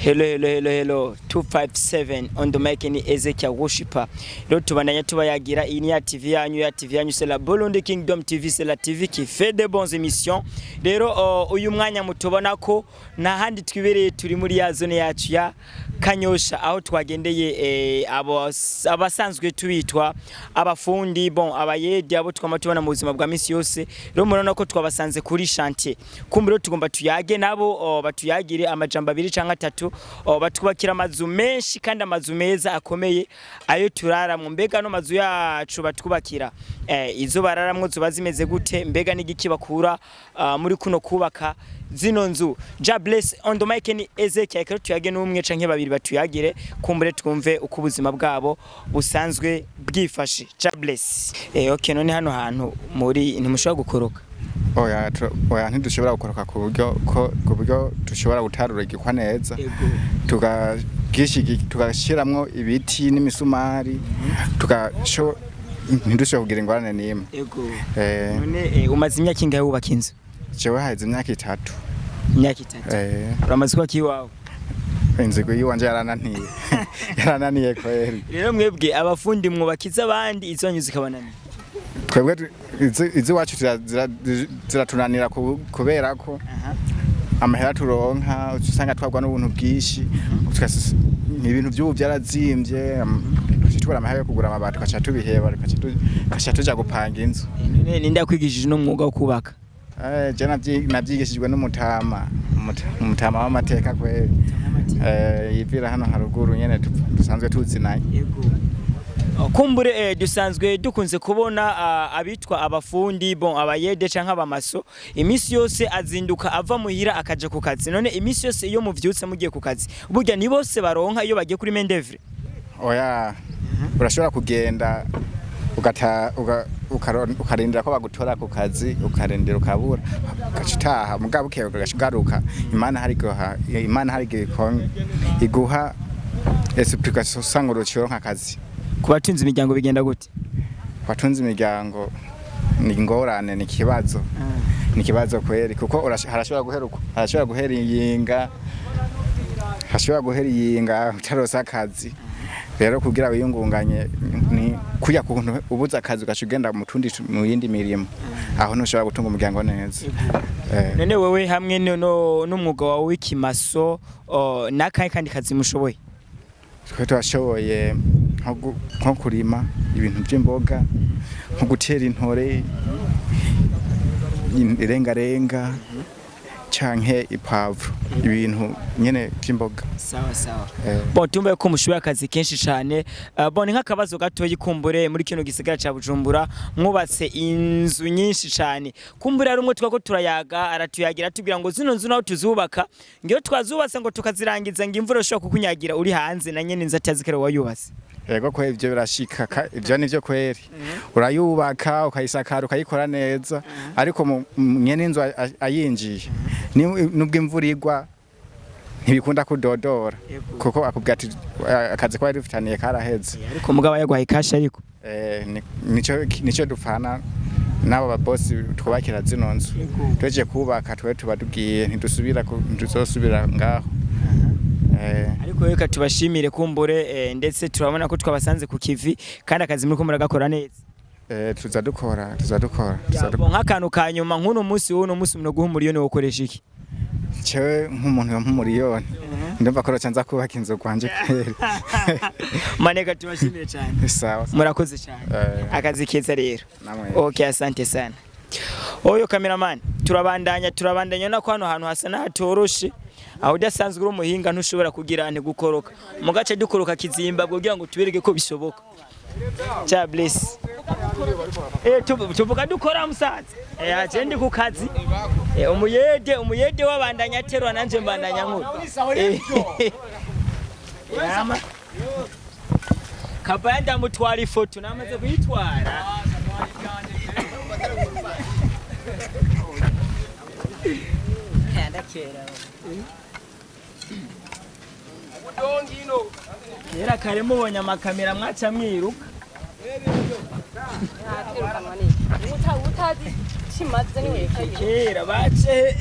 Hello, hello, hello, hello, 257 on the mic ni Ezekiel Worshipper. Rero tubandanya tubayagira. Iyi ni ya TV yanyu, ya TV yanyu, c'est la Burundi Kingdom TV, c'est la TV qui fait de bonnes émissions. Rero uyu mwanya mutubona ko nta handi twibereye, turi muri ya zone yacu ya Kanyosha, aho twagendeye abo abasanzwe tubitwa abafundi, bon, abayedi, abo twama tubona mu buzima bwa misi yose. Rero murabona ko twabasanze kuri chantier. Kumbe rero tugomba tuyage nabo, batuyagire amajambo abiri canke atatu. Batwubakira amazu menshi kandi amazu meza akomeye ayo turaramwo. Mbega no mazu yacu batwubakira, izo bararamwo zuba zimeze gute? Mbega n'igiki bakura muri kuno kubaka zino nzu? Jah bless. On the mic ni Ezekiel. Rero tuyage n'umwe canke babiri, batuyagire, kumbure twumve uko ubuzima bwabo busanzwe bwifashe. Jah bless. Okay, none hano hantu muri ntimushobora gukoroka? Oya, oya, ntidushobora gukoroka ku buryo ko ku buryo dushobora gutarura igikwa neza, tugashiramwo ibiti n'imisumari, tugasho ntidushobora kugira ingorane n'imwe. None umaze imyaka ingahe wubaka inzu? Jewe haheze imyaka 3. Imyaka 3? Eh. Uramaze kubaka iwawe? Inzu yiwanje yarananiye, yarananiye kweri. Rero mwebwe abafundi mwubakiza abandi, izanyu zikabananira? Twebwe iziwacu ziratunanira kubera ko amahera turonka uca usanga twagwa n'ubuntu bwinshi. Ibintu by'ubu byarazimvye, tuca tubura amahera yo kugura amabati, tugaca tubiheba, tugaca tuja gupanga inzu. None ninde yakwigishije uno mwuga wo kubaka? Je navyigishijwe n'umutama, umutama w'amateka kweri. Yivira hano haruguru nyene, dusanzwe tuzinanye. Kumbure dusanzwe dukunze kubona abitwa abafundi, bon, abayede canke abamaso, imisi yose azinduka ava muhira akaja ku kazi. None imisi yose iyo muvyutse mugiye ku kazi, burya ni bose baronka iyo bagiye kuri main d'oeuvre? Oya, urashobora kugenda ukarindira ko bagutora ku kazi, ukarindira ukabura, ugaca utaha. Mugabo bukeye ugaca ugaruka. Imana hari igihe iguha esprit, ugasanga urucironka akazi. Ku batunze imiryango bigenda gute? Batunze imiryango ni ingorane, ni ikibazo, ni ikibazo kweri, kuko harashobora guhera iyinga, hashobora guhera iyinga utaronse akazi. Rero kugira wiyungunganye ni kurya kuntu ubuze akazi ugaca ugenda mu tundi, mu yindi mirimo, aho ntushobora gutunga umuryango neza. None wewe hamwe n'umwuga wawe w'ikimaso, n'akahe kandi kazi mushoboye? Twe turashoboye nko kurima ibintu by'imboga, nko gutera intore, irengarenga canke ipavuro, ibintu nyene by'imboga. Sawa sawa. Bon, tumbe ko mushoboye akazi kenshi cyane. Bon, ni nk'akabazo gatoyi. Kumbure muri kino gisagara ca Bujumbura mwubatse inzu nyinshi cyane. Kumbure ari umwe twako turayaga, aratuyagira atubwira ngo zino nzu naho tuzubaka, ngiyo twazubatse ngo tukazirangiza, ngo imvura ishobora kukunyagira uri hanze, na nyene inzu atazi kare wayubatse. Yego ko ivyo birashika, ivyo nivyo kweri. Urayubaka, ukayisakara, ukayikora neza, ariko nyene inzu ayinjiye, nubwo imvura igwa ntibikunda kudodora, kuko akubwira ati: "Akazi kwari dufitaniye karaheze." Ariko mugabo yaguhaye cash ariko. Nico dupfana n'abo babosi twubakira zino nzu. Tweje kubaka, twe tuba tugiye, ntidusubira ntituzosubira ngaho. Ariko reka tubashimire. Kumbure ndetse turabona ko twabasanze ku kivi, kandi akazi muriko muragakora neza. Tuza dukora, tuza dukora, tuza dukora. Bon, nk'akantu ka nyuma, nk'uno munsi w'uno munsi umuntu guha umuriyoni wokoresha iki? Cewe nk'umuntu nk'umuriyoni, ndumva ko roca nza kubaka inzu kwanje kweri. Maneka tubashimire cyane. Sawa. Murakoze cyane. Akazi keza rero. Namwe. Okay, asante sana. Oyo cameraman, turabandanya, turabandanya nako hano hantu hasa n'ahatoroshe, aho udasanzwe uri umuhinga ntushobora kugira ntigukoroka mu gace. Dukoroka kizimba kugira ngo tubereke ko bishoboka. Cha bless. Tuvuga dukora musaza. Aje ndi ku kazi. Umuyede, umuyede wabandanya aterwa, nanje mbandanya nkuru. Yama. Kabaya ndamutwara ifoto namaze kuyitwara. Kera. Kera kare mubonye amakamera mwaca mwiruka. Utazi kimaze niwe. Kera bace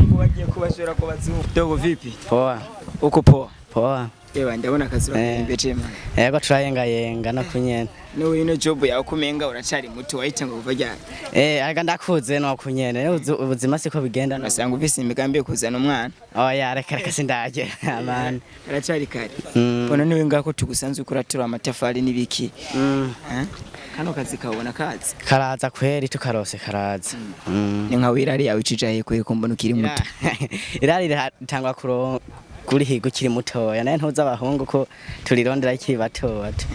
ngo bagiye. Kubashora kwa bazungu. Dogo, vipi? Poa. Uko poa? Poa. Ewa, ndabona akazi urakumbeje man. Yego, turayengayenga no kunyene. N'ubu ino job yawe kumenga uracari muto, wayitanga kuva ryari? Aga ndakuze no kunyene. Ubuzima siko bigenda no. Urasanga ufise imigambi yo kuzana umwana? Oya, reka reka, sindagera man. Aracari kare. Bona niwe ngako tugusanze uko uratura amatafari n'ibiki. Eh? Kano kazi kabona kazi. Karaza kweri, tukarose karaza. Ni nka wirari yawe icijaye kwe ko mbona ukiri muto. Irari ritangwa kuro kurihiga ukiri mutoya, naye ntuzi abahungu ko turirondera ikiri bato bato.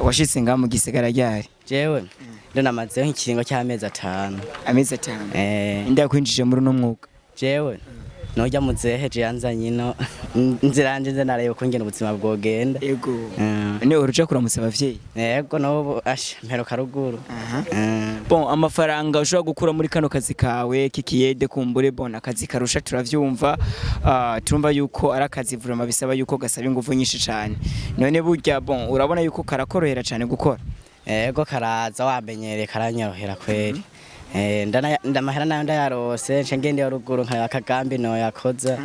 Washitse ngaha mu gisagara ryari? Jewe ndo namazeho nk'ikiringo cy'amezi 5. Amezi 5. Eh. Inde yakwinjije muri uno mwuga? Jewe nojya muzehe je yanzanye ino nzira yanje, nze nareba ukungene ubuzima bwogenda. Ego. Ne uruja kuramutsa abavyeyi? Yego, n'ubu asha mperuka ruguru. Bon, amafaranga ushobora gukura muri kano kazi kawe kikiyede, kumbure bon akazi karusha turavyumva, turumva yuko ari akazi vraiment bisaba yuko gasaba ingufu nyinshi cyane. None burya bon urabona yuko karakorohera cyane gukora? Yego, karaza wamenyereye, karanyorohera kweri. Ndamahera nayo ndayarose nce ngende yo ruguru nkareba akagambi no yakoza,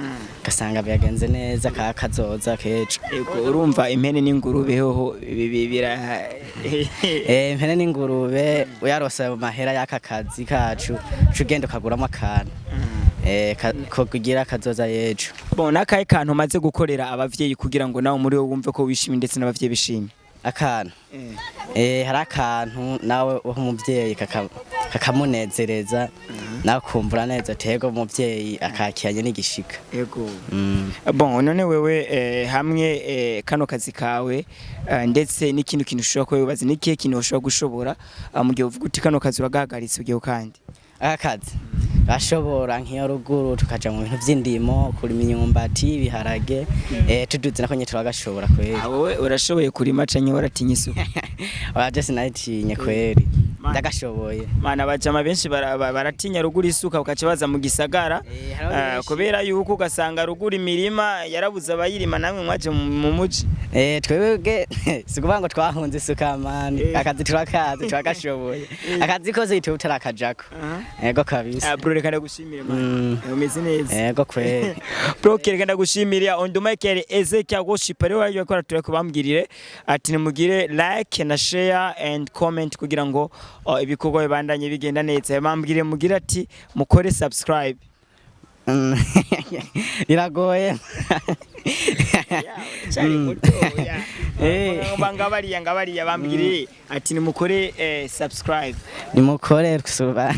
gasanga byagenze neza, ka kazoza kejo. Ego, urumva impene n'ingurube hoho bira Impene n'ingurube uyarose ayo mahera y'aka kazi kacu, uca ugenda ukaguramo akantu ko kugira kazoza yejo. Bon, nakahe kantu umaze gukorera abavyeyi kugira ngo nawe muri wowe wumve ko wishimye ndetse n'abavyeyi bishimye? Akantu, hari akantu nawe uha umuvyeyi kakamunezereza, nawe ukumva uraneze tego umuvyeyi akakiranye n'igishika. Ego. Bon, none wewe hamwe kano kazi kawe ndetse n'ikindi kintu ushobora kuba wibaza, ni ikihe kintu ushobora gushobora mu gihe uvuga uti kano kazi uragahagaritse ugiye kandi? Aka kazi bashobora nk'iyo ruguru tukaja mu bintu vy'indimo, kurima imyumbati, ibiharage, tuduze nako nyene turagashobora kweri. Ah, wowe urashoboye kurima canke waratinye isuku? Waje sinayitinye kweri, ndagashoboye. Mana, abajama benshi baratinya ruguru isuka, bakaca baza mu gisagara. Hariho benshi. Kubera yuko ugasanga ruguru imirima yarabuze abayirima, namwe mwaje mu muji. Twebwe si ukuvuga ngo twahunze isuka mani. Akazi turakazi, turagashoboye, akazi kose ituba utarakajako. Ego kabisa. Ah, bro, reka ndagushimire man. Umeze neza. Ego kweri. Bro, reka ndagushimire. On the mic yari Ezekiel Worship, rero waje gukora turakubambwirire ati nimugire like na share and comment kugira ngo ibikorwa bibandanye bigenda neza. Bambwire mugire ati mukore subscribe. Biragoye. Cyari mutoya. Banga bariya bambwire ati nimukore subscribe. Nimukore kusuba.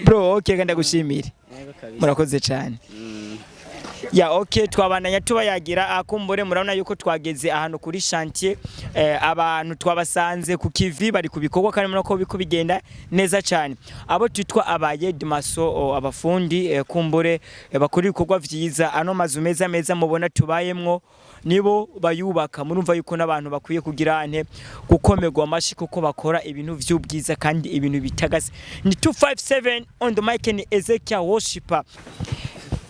Bro, okay, reka ndagushimire. Ego kabisa. Murakoze cyane. Ya, okay, twabandanya tubayagira. Akumbure murabona yuko twageze ahantu kuri chantier, abantu twabasanze ku kivi bari ku bikorwa, kandi murabona ko biko bigenda neza cyane. Abo twitwa abaye maso, abafundi, kumbure bakora ibikorwa vyiza. Ano mazu meza meza mubona tubayemwo nibo bayubaka. Murumva yuko n'abantu bakwiye kugira ante gukomerwa amashi kuko bakora ibintu vy'ubwiza kandi ibintu bitagase. Ni 257 on the mic, ni Ezekiel Worshipper.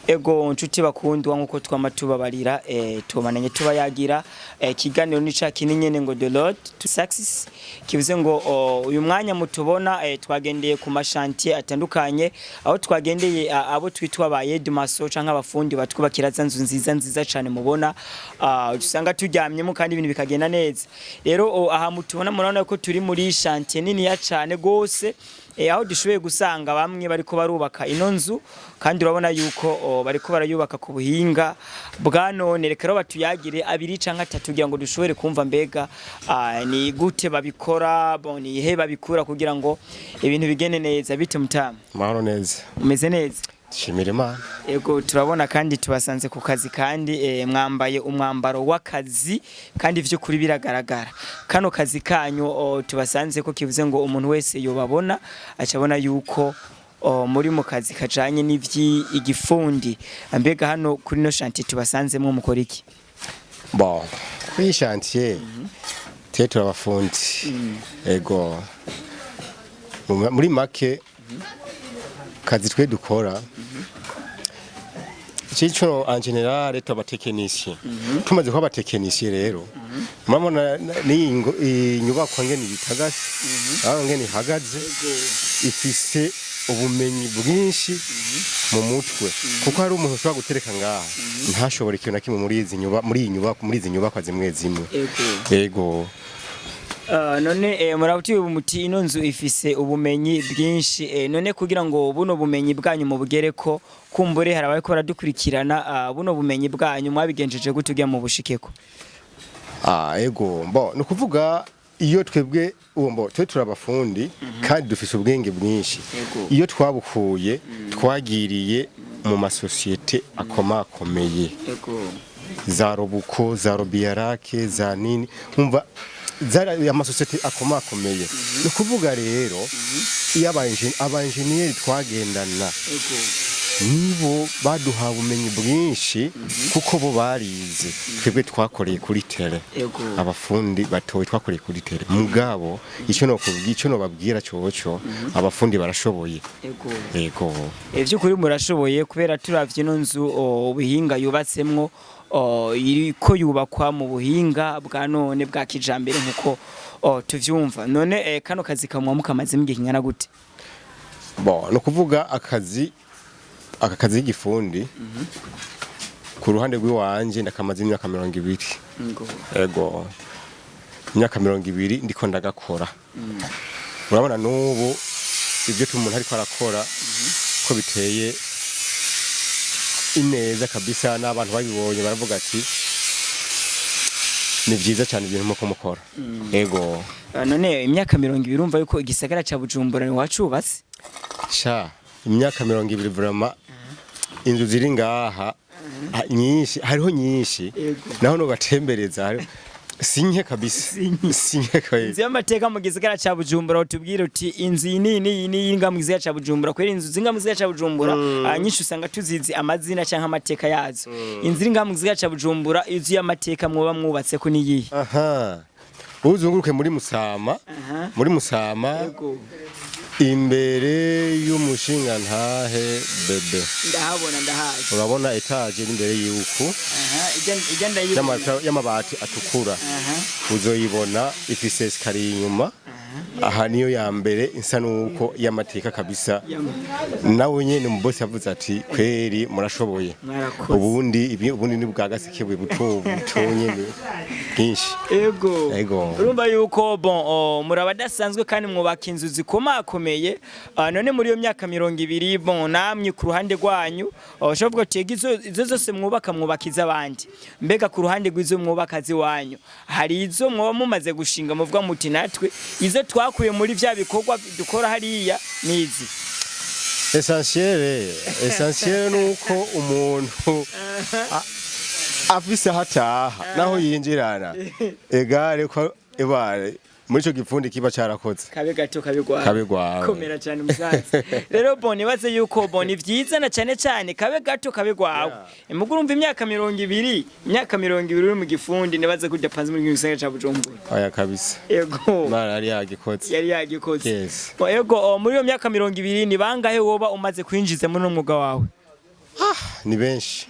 Ego nshuti bakundwa, nkuko twama tubabarira, tubananye tubayagira, kiganiro ni ca kinini nyene ngo The Road to Success, kivuze ngo uyu mwanya mutubona, twagendeye ku ma chantier atandukanye, aho twagendeye abo twitwa ba maso canke abafundi batwubakira za nzu nziza nziza cane mubona, usanga turyamyemo kandi ibintu bikagenda neza. Rero aha mutubona, murabona ko turi muri chantier niniya cane gose, aho dushoboye gusanga bamwe bariko barubaka ino nzu, kandi urabona yuko bariko barayubaka ku buhinga bwa none. Reka rero batuyagire abiri canke atatu kugira ngo dushobore kumva mbega ni gute babikora, bon, ni he babikura kugira ngo ibintu bigende neza. Bite mutamu? Mahoro neza. Umeze neza? Shimira Imana. Ego, turabona kandi tubasanze ku kazi, kandi mwambaye umwambaro w'akazi, kandi vy'ukuri biragaragara kano kazi kanyu tubasanze ko kivuze ngo umuntu wese yobabona acabona yuko muri mu kazi kajanye n'ivy'igifundi. Mbega hano kuri no chantier tubasanzemwo mukora iki? Bon, kuri chantier twe turabafundi. Ego, muri make kazi twe dukora cico en général tuba technicien. Tumaze kuba technicien rero, murabona ni inyubako ngene bitagase, aho ngene ihagaze ifise Ubumenyi bwinshi mu mutwe, kuko hari umuntu ushobora gutereka ngaha ntashobore ikintu na kimwe muri iyi nyubako, muri izi nyubakwa zimwe zimwe. Ego. None murabutuye muti ino nzu ifise ubumenyi bwinshi, none kugira ngo buno bumenyi bwanyu mubugereko, kumbure hari abariko baradukurikirana, buno bumenyi bwanyu mwabigenjeje gute kugira mu bushikeko? Ah, ego, bo ni ukuvuga iyo twebwe uwo mbo twe turabafundi kandi dufise ubwenge bwinshi. Iyo twabukuye, twagiriye mu masosiyete akomakomeye, za Robuko, za Robiyarake, za nini, umva zari amasosiyete akomakomeye. Ni ukuvuga rero iyo abaenjeniyeri twagendana nibo baduha ubumenyi bwinshi, kuko bo barize, twebwe twakoreye kuri terrain. Abafundi batowe twakoreye kuri terrain, mugabo icyo nokubwira, icyo nobabwira coco, abafundi barashoboye. Yego. Vy'ukuri murashoboye, kubera turavye ino nzu, ubuhinga yubatsemwo, iriko yubakwa mu buhinga bwa none bwa kijambere nkuko tuvyumva. None kano kazi kamwa mukamazemo igihe kingana gute? Bon, ni ukuvuga akazi, aka kazi k'igifundi ku ruhande rw'iwanje ndakamaze imyaka 20. Ego, imyaka 20 ndiko ndagakora. Urabona n'ubu ibyo umuntu ariko arakora ko biteye ineza kabisa, n'abantu babibonye baravuga ati ni byiza cyane ibintu muko mukora. Ego. None imyaka 20, urumva yuko igisagara ca Bujumbura ni wacubatse? Sha, imyaka 20 vraiment, inzu ziri ngaha nyinshi, hariho nyinshi. Naho no batembereza sinke kabisa, sinke kabisa. Inzu y'amateka mu gisagara ca Bujumbura, utubwire uti inzu iyi nini, iyi ni nga mu gisagara ca Bujumbura, kubera inzu zinga mu gisagara ca Bujumbura nyinshi usanga tuzizi amazina canke amateka yazo. Inzu iri nga mu gisagara ca Bujumbura, inzu y'amateka mwoba mwubatse ko niyihe? Aha uzunguruke muri Musama, muri Musama, imbere y'umushinga ntahe bebe. Ndahabona, ndahazi. Urabona étage iri imbere y'uku Aha, ijya ndayibona. Y'amabati atukura. Uzoyibona ifise escalier inyuma. Aha niyo ya mbere isa nuko y'amateka kabisa. Nawe nyene mu boss yavuze ati kweri murashoboye. Mwarakoze. Ubundi ibi ubundi ni bwa gasekebuye buto buto nyene bwinshi. Ego. Urumva yuko bon, muri abadasanzwe kandi mwubaka inzu zikomakomeye. None muri iyo myaka 20, bon, namwe ku ruhande rwanyu, ushobora kuvuga uti "Ega izo zose mwubaka, mwubaka iz'abandi." Mbega ku ruhande rw'izo mwubaka z'iwanyu, hari izo mwoba mumaze gushinga muvuga muti natwe izo twakuye muri vya bikorwa dukora hariya nizi? Essentiel nuko umuntu afise aho ataha naho yinjirana egare ko ebare muri ico gipfundi kiba carakoze. Kabe gato kabe gwawe. Kabe gwawe. Komera cyane musaza. Rero bon, nibaze yuko bon ni vyiza na cyane cyane kabe gato kabe gwawe. Mugo urumva imyaka 20, imyaka 20 uri mu gifundi, nibaze ko udapanze muri gisagara ca Bujumbura. Oya kabisa. Imana yari yagikoze. Yari yagikoze. Yes. Bon, ego, muri iyo myaka 20 ni bangahe woba umaze kwinjiza muri uno mwuga wawe? Ni benshi,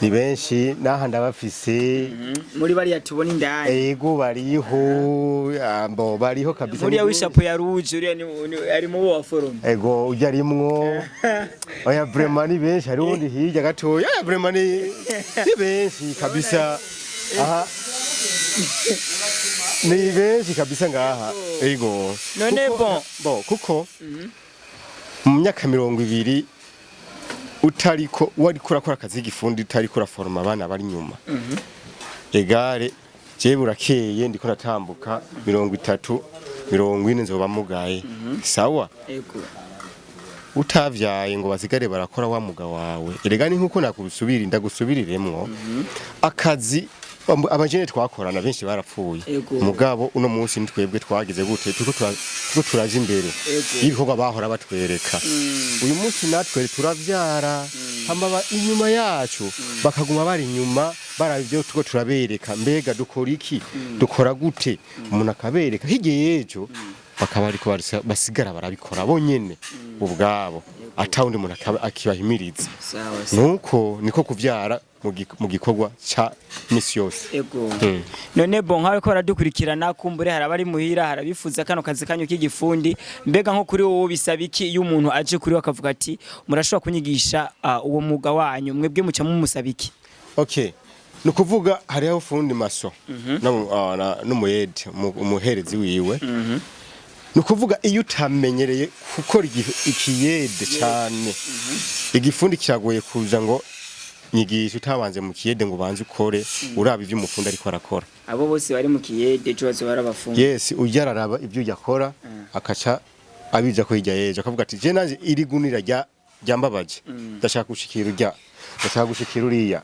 ni benshi, naha ndabafise. Muri bariya tubona indani? Ego, bariho, ambo bariho kabisa. Muriya Ni w'ishapo ya rouge, uriya ari mu bo wa forum. Ego, ujya arimwo. Oya, vraiment ni benshi. Hari uwundi hirya gatoya. Oya, vraiment ni benshi kabisa. Aha ni benshi kabisa ngaha. Ego. None bon. Bon, kuko mu myaka 20 utariko wariko urakora akazi k'igifundi, utariko uraforoma abana bari inyuma, egare jewe burakeye ndiko ndatambuka 30, 40 nzoba mugaye, sawa? Ego. Utavyaye ngo basigare barakora wa muga wawe, erega ni nkuko nakubisubira ndagusubiriremwo akazi. Abajene twakorana benshi barapfuye. Mugabo uno munsi nitwebwe twagize gute, turiko turaja imbere y'ibikorwa bahora batwereka. Uyu munsi natwe turavyara, hama inyuma yacu bakaguma bari inyuma baraba ivyo turiko turabereka. Mbega dukora iki, dukora gute? Umuntu akabereka, hirya y'ejo bakaba ariko basigara barabikora bonyene ubwabo, atawundi muntu akibahimiriza. Sawa sawa. Nuko niko kuvyara. mu gikorwa ca misi yose. Ego. None bon, nkawe ko baradukurikirana, kumbure hari abari muhira, harabifuza kano kazi kanyu k'igifundi. Mbega nko kuri wowe bisaba iki iyo umuntu aje kuri we akavuga ati: "Murashobora kunyigisha uwo mwuga wanyu?" Mwebwe muca mumusaba iki? Okay, ni ukuvuga hariho fundi maçon n'umuyede, umuherezi wiwe. Ni ukuvuga iyo utamenyereye gukora ikiyede cyane, igifundi kiragoye kuza ngo nyigisha utabanze mu kiyede ngo ubanze ukore, uraba ivyo umufundi ariko arakora. Abo bose bari mu kiyede ejo bazoba barabafunga. Yes, ujya araraba ibyo ujya akora, akaca abija ko hirya yejo akavuga ati: "Je nanje iri gunira rya ryambabaje, ndashaka gushikira urya, ndashaka gushikira uriya."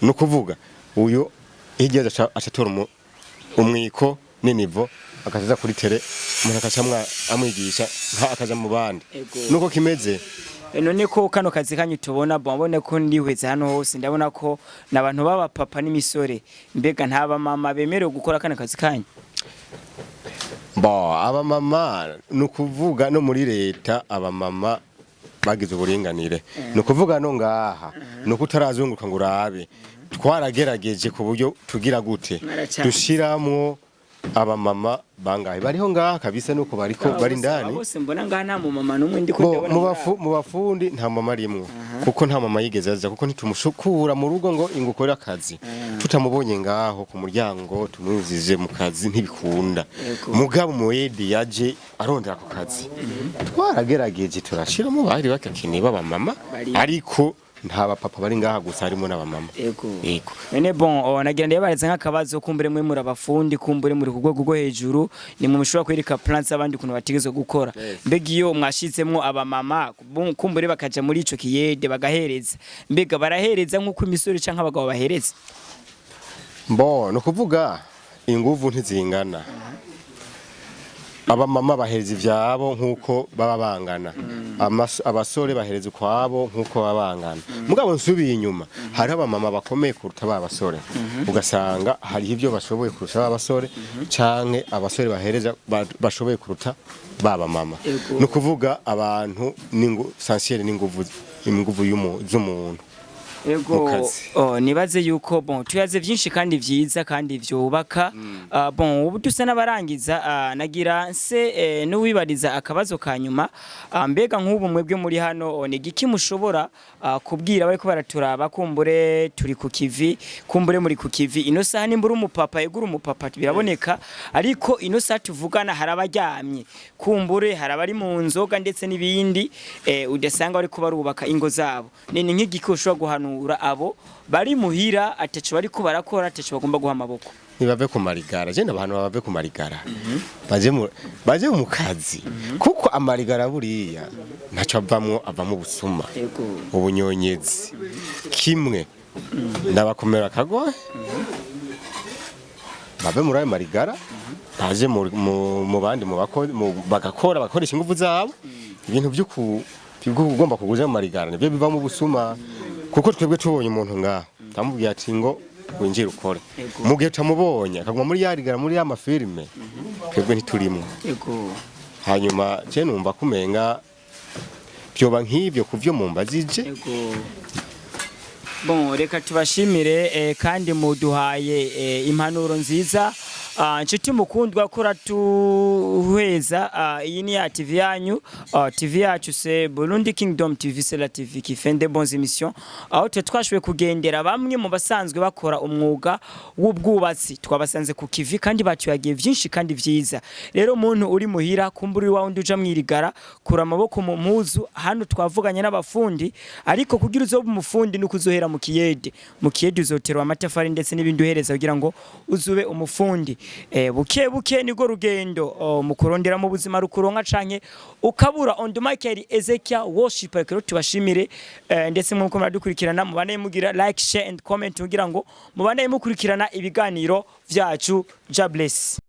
Ni ukuvuga uyu hirya yejo aca atora umwiko n'inivo, akaza kuri terrain, umuntu akaca amwigisha nka akaja mu bandi. Nuko kimeze. None ko kano kazi kanyu tubona, bon, mbone ko ndihweze hano hose, ndabona ko n'abantu baba papa n'imisore. Mbega nta bamama bemerewe gukora kano kazi kanyu? Bo, abamama, ni ukuvuga no muri leta abamama bagize uburinganire. Ni ukuvuga no ngaha ni uko utarazunguruka ngo urabe, twaragerageje ku buryo tugira gute Mwaracanze. dushiramwo abamama bangahe bariho ngaha kabisa, nuko bariko bari indani. Bose mbona ngaha nta mumama n'umwe ndi Bo, ndabona mu muri mu bafundi nta mama arimwo, kuko nta mama yigeze aza, kuko ntitumushukura mu rugo ngo ingukore akazi tutamubonye ngaho ku muryango tumwinjije mu kazi, ntibikunda. Mugabo umuyede yaje arondera ako kazi, twaragerageje turashiramo bari bakakeneye b'abamama. Bari. Ariko nta bapapa bari ngaha, gusa harimo n'abamama. Yego. None bon, nagira ndababaza nk'akabazo. Kumbure mwe muri abafundi, kumbure muri ku rwego rwo hejuru, ni mwe mushobora kwereka plans abandi ukuntu bategerezwa gukora. Mbega iyo mwashizemwo abamama, kumbure bakaja muri ico kiyede bagahereza, mbega barahereza nk'uko imisore canke abagabo bahereza? Bo, ni ukuvuga inguvu ntizingana. Abamama bahereza ivyabo nk'uko baba bangana. Abasore bahereza ukwabo nk'uko baba bangana. Mugabo nsubiye inyuma, hariho abamama bakomeye kuruta ba basore, ugasanga hariho ibyo bashoboye kurusha ba basore, canke abasore bahereza bashoboye kuruta ba bamama. Ni ukuvuga abantu n'ingu sansiyeri n'inguvu, inguvu z'umuntu mu kazi. Oh, nibaze yuko bon, tuyaze byinshi kandi vyiza kandi vyubaka. Bon, ubu dusa n'abarangiza. Nagira nse n'uwibariza akabazo ka nyuma. Mbega nk'ubu mwebwe muri hano, ni giki mushobora kubwira bariko baraturaba? Kumbure turi ku kivi, kumbure muri ku kivi ino saha, nimbura umupapa egura umupapa biraboneka, ariko ino saha tuvugana hari abaryamye, kumbure hari abari mu nzoga ndetse n'ibindi, udasanga bariko barubaka ingo zabo. Ni nk'igiki ushobora guhanura abo bari muhira ataco bariko barakora, ataco bagomba guha amaboko? Ntibave ku marigara. Je abantu bave ku marigara, baje mu kazi, kuko amarigara buriya ntaco avamwo, avamo ubusuma, ubunyonyezi. Kimwe ndabakomera akagohe, bave muri ayo marigara, baje mu bandi bagakora, bakoresha ingufu zabo. Ibintu byo ugomba kuguza mu marigara nibyo bivamo ubusuma, kuko twebwe tubonye umuntu ngaho tamubwiye ati ngo winjire ukore, mu gihe utamubonye akaguma muri ya rigara, muri ya mafilime, twebwe ntiturimwo. Hanyuma je numva kumenga byoba nk'ibyo kuvyo mumbazije. Ego. Bon, reka tubashimire, kandi muduhaye impanuro nziza. Nshuti mukundwa ko uratuhweza, iyi ni ya TV yanyu, TV yacu c'est Burundi Kingdom TV, c'est la TV qui fait de bonnes émissions, aho twe twashoboye kugendera bamwe mu basanzwe bakora umwuga w'ubwubatsi. Twabasanze ku kivi kandi batuyagiye vyinshi kandi vyiza. Rero muntu uri muhira, kumbura uri wawundi uja mwirigara, kura amaboko mu mpuzu. Hano twavuganye n'abafundi, ariko kugira uzobe umufundi nuko uzohera mu kiyede. Mu kiyede uzoterwa amatafari ndetse n'ibindi uhereza kugira ngo uzube umufundi. Buke buke niko rugendo, mu kurondera mu buzima rukuronka canke ukabura. On the mic yari Ezekiel Worship. Rero tubashimire, ndetse mwuko muradukurikirana, mubane mugira like, share and comment kugira ngo mubane mukurikirana ibiganiro vyacu. God bless.